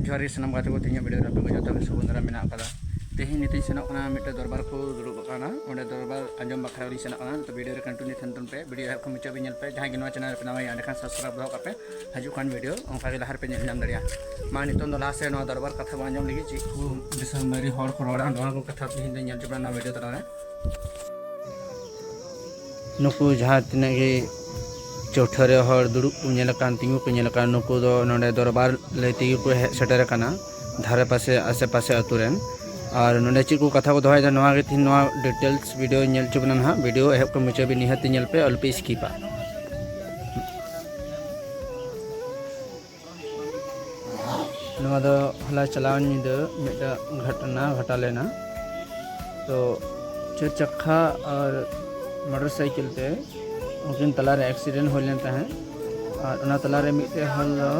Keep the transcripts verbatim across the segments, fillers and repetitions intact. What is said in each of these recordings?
ᱡᱚᱦᱟᱨ ᱜᱮ ᱥᱟᱱᱟᱢ ᱜᱟᱛᱮ ᱠᱚ, ᱛᱮᱦᱮᱧᱟᱜ ᱵᱷᱤᱰᱤᱭᱳ ᱨᱮ ᱟᱯᱮ ᱠᱚ ᱡᱚᱛᱚ ᱜᱮ ᱥᱟᱹᱜᱩᱱ ᱫᱟᱨᱟᱢ ᱢᱮᱱᱟᱜ ᱟᱠᱟᱫᱟ᱾ ᱛᱮᱦᱮᱧ ᱱᱤᱛᱚᱜ ᱤᱧ ᱥᱮᱱᱚᱜ ᱠᱟᱱᱟ, ᱢᱤᱫᱴᱮᱱ ᱫᱚᱨᱵᱟᱨ ᱠᱚ ᱫᱩᱲᱩᱵ ᱟᱠᱟᱱᱟ, ᱚᱸᱰᱮ ᱫᱚᱨᱵᱟᱨ ᱟᱸᱡᱚᱢ ᱵᱟᱠᱷᱨᱟ ᱞᱤᱧ ᱥᱮᱱᱚᱜ ᱠᱟᱱᱟ᱾ ᱛᱚ ᱵᱷᱤᱰᱤᱭᱳ ᱨᱮ ᱠᱚᱱᱴᱤᱱᱤᱭᱩ ᱛᱟᱦᱮᱱ ᱛᱟᱵᱚᱱ ᱯᱮ, ᱵᱷᱤᱰᱤᱭᱳ ᱮᱦᱚᱵ ᱠᱷᱚᱱ ᱢᱩᱪᱟᱹᱫ ᱵᱤᱱ ᱧᱮᱞ ᱯᱮ᱾ ᱡᱟᱦᱟᱸᱭ ᱜᱮ ᱱᱚᱣᱟ ᱪᱮᱱᱮᱞ ᱨᱮ ᱯᱮ ᱱᱟᱣᱟ ᱜᱮᱭᱟ, ᱮᱸᱰᱮᱠᱷᱟᱱ ᱥᱟᱵᱥᱠᱨᱟᱭᱤᱵ ᱫᱚᱦᱚ ᱠᱟᱜ ᱯᱮ, ᱦᱤᱡᱩᱜ ᱠᱟᱱ ᱵᱷᱤᱰᱤᱭᱳ ᱚᱱᱠᱟ ᱜᱮ ᱞᱟᱦᱟ ᱨᱮᱯᱮ ᱧᱮᱞ ᱧᱟᱢ ᱫᱟᱲᱮᱭᱟᱜᱼᱟ᱾ ᱢᱟ ᱱᱤᱛᱚᱝ ᱫᱚ ᱞᱟᱦᱟ ᱥᱮᱫ ᱱᱚᱣᱟ ᱫᱚᱨᱵᱟᱨ ᱠᱟᱛᱷᱟ ᱵᱚᱱ ᱟᱸᱡᱚᱢ ᱞᱮᱜᱮ, ᱪᱮᱫ ᱠᱚ ᱫᱤᱥᱚᱢ ᱢᱟᱹᱨᱤ ᱦᱚᱲ ᱠᱚ ᱨᱚᱲᱟ, ᱱᱚᱣᱟ ᱠᱚ ᱠᱟᱛᱷᱟ ᱛᱮᱦᱮᱧ ᱫᱚ ᱧᱮᱞ ᱦᱚᱪᱚ ᱵᱚᱱᱟ ᱱᱚᱣᱟ ᱵᱷᱤᱰᱤᱭᱳ ᱛᱟᱞᱟᱨᱮ᱾ ᱱᱩᱠᱩ ᱡᱟᱦᱟᱸ ᱛᱤᱱᱟᱹᱜ ᱜᱮ ᱪᱳᱣᱴᱷᱟᱹᱨᱤ ᱦᱚᱲ ᱫᱩᱲᱩᱵ ᱠᱚ ᱧᱮᱞ ᱟᱠᱟᱱ, ᱛᱤᱸᱜᱩ ᱠᱚ ᱧᱮᱞ ᱟᱠᱟᱱ, ᱱᱩᱠᱩ ᱫᱚ ᱱᱚᱰᱮ ᱫᱚᱨᱵᱟᱨ ᱞᱟᱹᱭ ᱛᱮᱜᱮ ᱠᱚ ᱦᱮᱡ ᱥᱮᱴᱮᱨ ᱟᱠᱟᱱᱟ ᱫᱷᱟᱨᱮ ᱯᱟᱥᱮ, ᱟᱥᱮ ᱯᱟᱥᱮ ᱟᱹᱛᱩ ᱨᱮᱱ᱾ ᱟᱨ ᱱᱚᱰᱮ ᱪᱮᱫ ᱠᱚ ᱠᱟᱛᱷᱟ ᱠᱚ ᱫᱚᱦᱚᱭᱮᱫᱟ, ᱱᱚᱣᱟ ᱜᱮ ᱛᱮᱦᱮᱧ ᱱᱚᱣᱟ ᱰᱤᱴᱮᱞᱥ ᱵᱷᱤᱰᱤᱭᱳ ᱧᱮᱞ ᱦᱚᱪᱚ ᱵᱚᱱᱟ ᱱᱟᱦᱟᱜ᱾ ᱵᱷᱤᱰᱤᱭᱳ ᱮᱦᱚᱵ ᱠᱷᱚᱱ ᱢᱩᱪᱟᱹᱫ ᱵᱤᱱ ᱱᱤᱦᱟᱹᱛ ᱧᱮᱞ ᱯᱮ, ᱟᱞᱚ ᱯᱮ ᱥᱠᱤᱯᱟ᱾ ᱱᱚᱣᱟ ᱫᱚ ᱦᱚᱞᱟ ᱪᱟᱞᱟᱣᱮᱱ ᱧᱤᱫᱟᱹ ᱢᱤᱫᱴᱟᱝ ᱜᱷᱚᱴᱚᱱᱟ ᱜᱷᱚᱴᱟᱣ ᱞᱮᱱᱟ᱾ ᱛᱚ ᱪᱟᱹᱨ ᱪᱟᱠᱷᱟ ᱟᱨ ᱢᱚᱴᱚᱨ ᱥᱟᱭᱠᱮᱞ ᱛᱮ ᱩᱱᱠᱤᱱ ᱛᱟᱞᱟᱨᱮ ᱮᱠᱥᱤᱰᱮᱱᱴ ᱦᱩᱭ ᱞᱮᱱ ᱛᱟᱦᱮᱸᱫ᱾ ᱟᱨ ᱚᱱᱟ ᱛᱟᱞᱟᱨᱮ ᱢᱤᱫᱴᱮᱱ ᱦᱚᱲ ᱫᱚ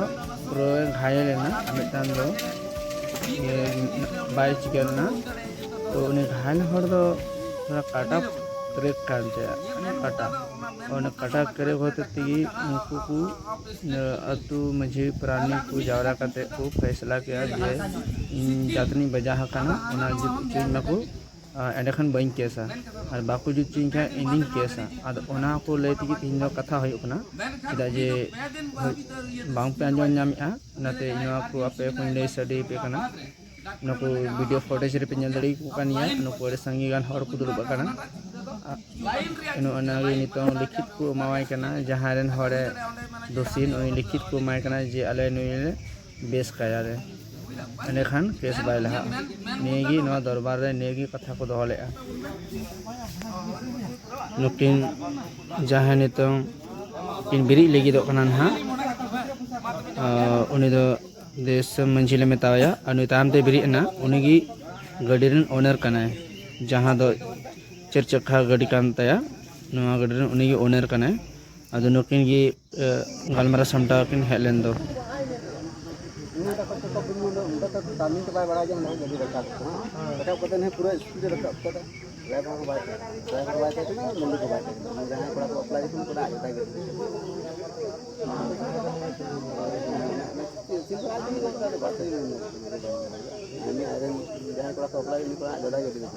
ᱯᱩᱨᱟᱹ ᱜᱷᱟᱭᱮᱞ ᱮᱱᱟ, ᱟᱨ ᱢᱤᱫᱴᱟᱝ ᱫᱚ ᱤᱭᱟᱹ ᱵᱟᱭ ᱪᱤᱠᱟᱹ ᱞᱮᱱᱟ᱾ ᱛᱚ ᱩᱱᱤ ᱜᱷᱟᱭᱮᱞ ᱦᱚᱲ ᱫᱚ ᱛᱷᱚᱲᱟ ᱠᱟᱴᱟ ᱠᱨᱮᱠ ᱠᱟᱱ ᱛᱟᱭᱟ, ᱠᱟᱴᱟ᱾ ᱚᱱᱟ ᱠᱟᱴᱟ ᱠᱨᱮᱠ ᱦᱚᱛᱮ ᱛᱮᱜᱮ ᱩᱱᱠᱩ ᱠᱚ ᱟᱹᱛᱩ ᱢᱟᱹᱡᱷᱤ ᱯᱟᱨᱟᱱᱤᱠ ᱠᱚ ᱡᱟᱣᱨᱟ ᱠᱟᱛᱮ ᱠᱚ ᱯᱷᱮᱥᱞᱟ ᱠᱮᱜᱼᱟ ᱡᱮ ᱤᱧ ᱡᱟᱛᱱᱤᱧ ᱵᱟᱡᱟᱣ ᱟᱠᱟᱱᱟ, ᱚᱱᱟ ᱡᱩᱛ ᱦᱚᱪᱚᱧ ᱢᱟᱠᱚ, ᱟᱨ ᱮᱸᱰᱮᱠᱷᱟᱱ ᱵᱟᱹᱧ ᱠᱮᱥᱟ, ᱟᱨ ᱵᱟᱠᱚ ᱡᱩᱛ ᱦᱚᱪᱚᱧ ᱠᱷᱟᱱ ᱤᱧᱤᱧ ᱠᱮᱥᱟ᱾ ᱟᱫᱚ ᱚᱱᱟ ᱠᱚ ᱞᱟᱹᱭ ᱛᱮᱜᱮ ᱛᱮᱦᱮᱧ ᱫᱚ ᱠᱟᱛᱷᱟ ᱦᱩᱭᱩᱜ ᱠᱟᱱᱟ, ᱪᱮᱫᱟᱜ ᱡᱮ ᱵᱟᱝ ᱯᱮ ᱟᱸᱡᱚᱢ ᱧᱟᱢᱮᱫᱼᱟ, ᱚᱱᱟᱛᱮ ᱤᱧ ᱱᱚᱣᱟ ᱠᱚ ᱟᱯᱮ ᱠᱚᱧ ᱞᱟᱹᱭ ᱥᱟᱰᱮ ᱟᱯᱮ ᱠᱟᱱᱟ᱾ ᱱᱩᱠᱩ ᱵᱷᱤᱰᱤᱭᱳ ᱯᱷᱩᱴᱮᱡᱽ ᱨᱮᱯᱮ ᱧᱮᱞ ᱫᱟᱲᱮᱭᱟᱠᱚ ᱠᱟᱱ ᱜᱮᱭᱟ, ᱱᱩᱠᱩ ᱟᱹᱰᱤ ᱥᱟᱸᱜᱮ ᱜᱟᱱ ᱦᱚᱲ ᱠᱚ ᱫᱩᱲᱩᱵ ᱟᱠᱟᱱᱟ᱾ ᱟ-, ᱱᱚᱜᱼᱚ ᱱᱚᱣᱟ ᱜᱮ ᱱᱤᱛᱚᱝ ᱞᱤᱠᱷᱤᱛ ᱠᱚ ᱮᱢᱟᱣᱟᱭ ᱠᱟᱱᱟ, ᱡᱟᱦᱟᱸᱭ ᱨᱮᱱ ᱦᱚᱲᱮ ᱫᱳᱥᱤ, ᱩᱱᱤ ᱞᱤᱠᱷᱤᱛ ᱠᱚ ᱮᱢᱟᱭ ᱠᱟᱱᱟ ᱡᱮ ᱟᱞᱮ ᱱᱩᱭ ᱞᱮ ᱵᱮᱥ ᱠᱟᱭᱟ ᱨᱮ, ᱮᱸᱰᱮᱠᱷᱟᱱ ᱠᱮᱥ ᱵᱟᱭ ᱞᱟᱦᱟᱜᱼᱟ᱾ ᱱᱤᱭᱟᱹ ᱜᱮ ᱱᱚᱣᱟ ᱫᱚᱨᱵᱟᱨ ᱨᱮ ᱱᱤᱭᱟᱹ ᱜᱮ ᱠᱟᱛᱷᱟ ᱠᱚ ᱫᱚᱦᱚ ᱞᱮᱫᱼᱟ᱾ ᱱᱩᱠᱤᱱ ᱡᱟᱦᱟᱸᱭ ᱱᱤᱛᱚᱝ ᱠᱤᱱ ᱵᱮᱨᱮᱫ ᱞᱟᱹᱜᱤᱫᱚᱜ ᱠᱟᱱᱟ ᱱᱟᱦᱟᱜ, ᱟ, ᱩᱱᱤ ᱫᱚ ᱫᱤᱥᱚᱢ ᱢᱟᱹᱡᱷᱤ ᱞᱮ ᱢᱮᱛᱟᱣᱟᱭᱟ, ᱟᱨ ᱱᱩᱭ ᱛᱟᱭᱚᱢ ᱛᱮ ᱵᱮᱨᱮᱫ ᱮᱱᱟ, ᱩᱱᱤ ᱜᱮ ᱜᱟᱹᱰᱤ ᱨᱮᱱ ᱳᱱᱟᱨ ᱠᱟᱱᱟᱭ, ᱡᱟᱦᱟᱸ ᱫᱚ ᱪᱟᱹᱨ ᱪᱟᱠᱷᱟ ᱜᱟᱹᱰᱤ ᱠᱟᱱ ᱛᱟᱭᱟ, ᱱᱚᱣᱟ ᱜᱟᱹᱰᱤ ᱨᱮᱱ ᱩᱱᱤ ᱜᱮ ᱳᱱᱟᱨ ᱠᱟᱱᱟᱭ᱾ ᱟᱫᱚ ᱱᱩᱠᱤᱱ ᱜᱮ, ᱮ, ᱜᱟᱞᱢᱟᱨᱟᱣ ᱥᱟᱢᱴᱟᱣ ᱠᱤᱱ ᱦᱮᱡ ᱞᱮᱱ ᱫᱚ᱾ ᱚᱸᱰᱮ ᱛᱚ ᱴᱟᱨᱱᱤᱝ ᱛᱮ ᱵᱟᱭ ᱵᱟᱲᱟᱭ ᱜᱮᱭᱟ, ᱚᱸᱰᱮ ᱠᱷᱚᱱ ᱜᱟᱹᱰᱤ ᱨᱟᱠᱟᱵ ᱠᱟᱱᱟ᱾ ᱨᱟᱠᱟᱵ ᱠᱟᱛᱮ ᱱᱟᱦᱟᱜ ᱯᱩᱨᱟᱹ ᱥᱯᱤᱰ ᱮ ᱨᱟᱠᱟᱵ ᱠᱟᱫᱟ᱾ ᱰᱨᱟᱭᱵᱷᱟᱨ ᱦᱚᱸ ᱵᱟᱭ ᱛᱟᱦᱮᱸ ᱠᱟᱱᱟ, ᱰᱨᱟᱭᱵᱷᱟᱨ ᱵᱟᱭ ᱛᱟᱦᱮᱸ ᱠᱟᱱᱟ, ᱢᱟᱹᱞᱤᱠ ᱦᱚᱸ ᱵᱟᱭ ᱛᱟᱦᱮᱸ ᱠᱟᱱᱟ᱾ ᱩᱱᱤ ᱡᱟᱦᱟᱸᱭ ᱠᱚᱲᱟ ᱠᱚ ᱵᱟᱯᱞᱟ ᱡᱚᱠᱷᱚᱱ ᱠᱚ ᱨᱟᱜ ᱠᱮᱫᱟ ᱜᱟᱹᱰᱤ ᱨᱮ᱾ ᱥᱤᱢ ᱠᱚ ᱨᱟᱜ ᱠᱮᱫᱟ, ᱚᱱᱠᱟ ᱫᱚ ᱵᱟᱠᱚ ᱢᱮᱱ ᱠᱟᱫᱟ᱾ ᱩᱱᱤ ᱟᱡᱨᱮᱱ ᱡᱟᱦᱟᱸᱭ ᱠᱚᱲᱟ ᱠᱚ ᱵᱟᱯᱞᱟ ᱠᱮᱫᱟ, ᱩᱱᱤ ᱠᱚᱲᱟ ᱟᱡ ᱫᱟᱫᱟᱭ ᱜᱟᱹᱰᱤ ᱨᱮ᱾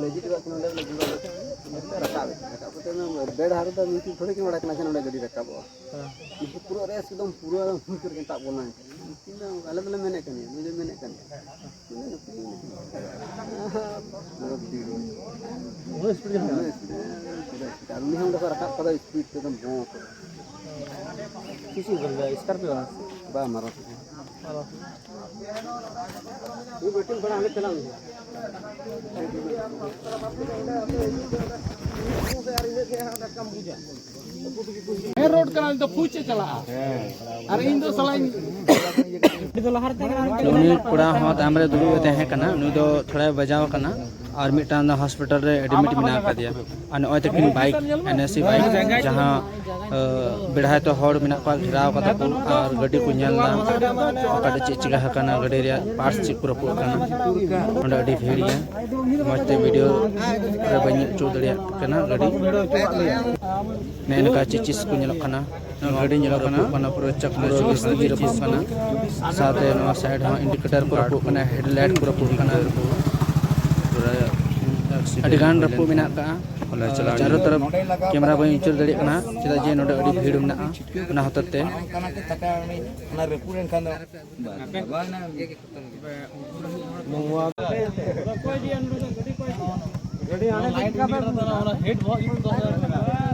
ᱞᱮ ᱤᱫᱤ ᱦᱚᱴᱚ ᱠᱟᱜ ᱠᱤᱱᱟ ᱚᱸᱰᱮ, ᱵᱚᱞᱮ ᱡᱩᱲᱟᱹᱣ ᱠᱟᱛᱮ ᱨᱟᱠᱟᱵ ᱮ, ᱨᱟᱠᱟᱵ ᱠᱟᱛᱮ ᱚᱱᱟ ᱵᱮᱲ ᱦᱟᱨ ᱨᱮᱫᱚ ᱢᱤᱫᱴᱤᱡ ᱛᱷᱚᱲᱤ ᱠᱤᱱ ᱵᱟᱲᱟᱭ ᱠᱟᱱᱟ ᱡᱮ ᱱᱚᱸᱰᱮ ᱜᱟᱹᱰᱤ ᱨᱟᱠᱟᱵᱚᱜᱼᱟ᱾ ᱦᱮᱸ᱾ ᱯᱩᱨᱟᱹ ᱨᱮᱥ ᱮᱠᱫᱚᱢ ᱯᱩᱨᱟᱹ ᱦᱩᱭ ᱩᱛᱟᱹᱨ ᱠᱤᱱ ᱛᱟᱵ ᱜᱚᱫ ᱞᱮᱱᱟ᱾ ᱩᱱᱠᱤᱱ ᱫᱚ ᱟᱞᱮ ᱫᱚᱞᱮ ᱢᱮᱱᱮᱫ ᱠᱟᱱ ᱜᱮᱭᱟ, ᱱᱩᱭ ᱫᱚᱭ ᱢᱮᱱᱮᱫ ᱠᱟᱱ ᱜᱮᱭᱟ᱾ ᱯᱩᱨᱟᱹ ᱵᱷᱤᱲ᱾ ᱩᱱᱟᱹᱜ ᱥᱯᱤᱰ ᱜᱮ ᱢᱮᱱᱟᱜᱼᱟ? ᱩᱱᱟᱹᱜ ᱥᱯᱤᱰ, ᱯᱩᱨᱟᱹ ᱥᱯᱤᱰ᱾ ᱟᱨ ᱩᱱᱤ ᱦᱚᱸ ᱚᱸᱰᱮ ᱠᱷᱚᱱ ᱨᱟᱠᱟᱵ ᱠᱟᱫᱟᱭ ᱥᱯᱤᱰ ᱛᱮ ᱮᱠᱫᱚᱢ ᱵᱚᱸ ᱠᱟᱫᱟᱭ᱾ ᱪᱮᱫ ᱪᱮᱫ ᱜᱟᱹᱰᱤ ᱫᱚ? ᱥᱠᱚᱨᱯᱤᱭᱳ ᱠᱟᱱᱟ ᱥᱮ? ᱵᱟᱝ, ᱢᱟᱨᱚᱛᱤ᱾ ᱢᱟᱨᱚᱛᱤ᱾ ᱢᱮᱱ ᱨᱳᱰ ᱠᱟᱱᱟ, ᱱᱤᱛ ᱫᱚ ᱯᱷᱩᱡ ᱮ ᱪᱟᱞᱟᱜᱼᱟ᱾ ᱟᱨ ᱤᱧ ᱫᱚ ᱥᱟᱞᱟᱧ ᱩᱱᱤ ᱠᱚᱲᱟ ᱦᱚᱸ ᱛᱟᱭᱚᱢ ᱨᱮ ᱫᱩᱲᱩᱵ ᱮ ᱛᱟᱦᱮᱸ ᱠᱟᱱᱟ, ᱱᱩᱭ ᱫᱚ ᱛᱷᱚᱲᱟᱭ ᱵᱟᱡᱟᱣ ᱟᱠᱟᱱᱟ᱾ ᱟᱨ ᱢᱤᱫᱴᱟᱝ ᱫᱚ ᱦᱚᱥᱯᱤᱴᱟᱞ ᱨᱮ ᱮᱰᱢᱤᱴ ᱢᱮᱱᱟᱜ ᱟᱠᱟᱫᱮᱭᱟ᱾ ᱟᱨ ᱱᱚᱜᱼᱚᱭ ᱛᱟᱹᱠᱤᱱ bike, N S E bike, ᱡᱟᱦᱟᱸ, ᱟᱹ, ᱵᱮᱲᱦᱟᱭ ᱛᱮ ᱦᱚᱲ ᱢᱮᱱᱟᱜ ᱠᱚᱣᱟ, ᱜᱷᱮᱨᱟᱣ ᱠᱟᱫᱟ ᱠᱚ ᱟᱨ ᱜᱟᱹᱰᱤ ᱠᱚ ᱧᱮᱞ ᱮᱫᱟ, ᱚᱠᱟᱴᱟᱜ ᱪᱮᱫ ᱪᱤᱠᱟ ᱟᱠᱟᱱᱟ, ᱜᱟᱹᱰᱤ ᱨᱮᱭᱟᱜ ᱯᱟᱨᱴᱥ ᱪᱮᱫ ᱠᱚ ᱨᱟᱹᱯᱩᱫ ᱟᱠᱟᱱᱟ᱾ ᱱᱚᱸᱰᱮ ᱟᱹᱰᱤ ᱵᱷᱤᱲ ᱜᱮᱭᱟ, ᱢᱚᱡᱽ ᱛᱮ ᱵᱷᱤᱰᱤᱭᱳ ᱨᱮ ᱵᱟᱹᱧ ᱧᱮᱞ ᱦᱚᱪᱚ ᱫᱟᱲᱮᱭᱟᱜ ᱠᱟᱱᱟ ᱜᱟᱹᱰᱤ᱾ ᱱᱮᱜᱼᱮ ᱱᱚᱝᱠᱟ ᱪᱮᱫ ᱪᱮᱫ ᱠᱚ ᱧᱮᱞᱚᱜ ᱠᱟᱱᱟ᱾ ᱱᱚᱣᱟ ᱜᱟᱹᱰᱤ ᱧᱮᱞᱚᱜ ᱠᱟᱱᱟ, ᱯᱩᱨᱟᱹ ᱪᱟᱠᱟ ᱯᱩᱨᱟᱹ ᱡᱟᱹᱥᱛᱤ ᱜᱮ ᱨᱟᱹᱯᱩᱫ ᱠᱟᱱᱟ᱾ ᱥᱟᱶᱛᱮ ᱱᱚᱣᱟ ᱥᱟᱭᱤᱰ ᱦᱚᱸ ᱤᱱᱰᱤᱠᱮᱴᱟᱨ ᱠᱚ ᱨᱟᱹᱯᱩᱫ ᱠᱟᱱᱟ, ᱦᱮᱰᱞᱟᱭᱤᱴ ᱠᱚ ᱨᱟᱹᱯᱩᱫ ᱠᱟᱱᱟ᱾ ᱯᱩᱨᱟᱹ ᱟᱹᱰᱤ ᱜᱟᱱ ᱨᱟᱹᱯᱩᱫ ᱢᱮᱱᱟᱜ ᱟᱠᱟᱫᱼᱟ᱾ ᱪᱟᱨᱚ ᱛᱚᱨᱚᱯ ᱠᱮᱢᱮᱨᱟ ᱵᱟᱹᱧ ᱩᱪᱟᱹᱲ ᱫᱟᱲᱮᱭᱟᱜ ᱠᱟᱱᱟ, ᱪᱮᱫᱟᱜ ᱡᱮ ᱱᱚᱰᱮ ᱟᱹᱰᱤ ᱵᱷᱤᱲ ᱢᱮᱱᱟᱜᱼᱟ, ᱚᱱᱟ ᱦᱚᱛᱮᱡ ᱛᱮ᱾ ᱚᱱᱟ ᱨᱟᱹᱯᱩᱫ ᱞᱮᱱᱠᱷᱟᱱ ᱫᱚ ᱱᱚᱣᱟ ᱜᱟᱹᱰᱤ ᱦᱟᱱᱮ ᱞᱟᱭᱤᱴ ᱨᱮ ᱚᱱᱟ ᱦᱮᱰ ᱵᱚᱦᱚᱜ ᱡᱩᱞᱩᱜ ᱫᱚᱦᱚ ᱠᱟᱱᱟ᱾